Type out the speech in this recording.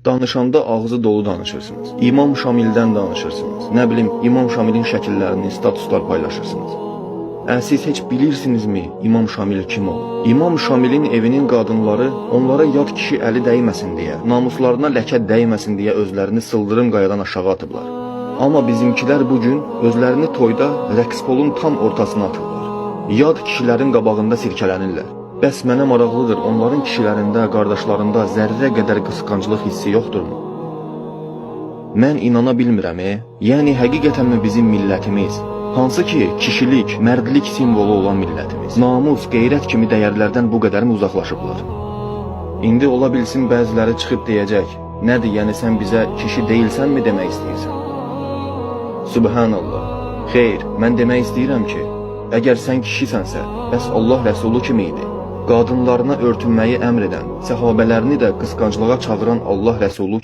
Danışanda ağzı dolu danışırsınız. İmam Şamildən danışırsınız. Nə bilim, İmam Şamilin şəkillərini, statuslar paylaşırsınız. Siz heç bilirsinizmi İmam Şamil kim olub? İmam Şamilin evinin qadınları onlara yad kişi əli dəyməsin deyə, namuslarına ləkə dəyməsin deyə özlərini sıldırım qayadan aşağı atıblar. Amma bizimkilər bu gün özlərini toyda rəqs polun tam ortasına atırlar. Yad kişilərin qabağında sirkələnirlər. Bəs mənə maraqlıdır, onların kişilərində, qardaşlarında zərrə qədər qısqanclıq hissi yoxdurmu? Mən inana bilmirəm, e. Yəni həqiqətənmi bizim millətimiz, hansı ki kişilik, mərdlik simvolu olan millətimiz, namus, qeyrət kimi dəyərlərdən bu qədərmi uzaqlaşıblar? İndi ola bilsin bəziləri çıxıb deyəcək, nədir, yəni sən bizə kişi deyilsənmi demək istəyirsən? Subhanallah. Xeyr, mən demək istəyirəm ki, əgər sən kişisənsə, bəs Allah Rəsulu kim idi? Qadınlarına örtünməyi əmr edən, səhabələrini də qısqanclığa çağıran Allah Rəsulu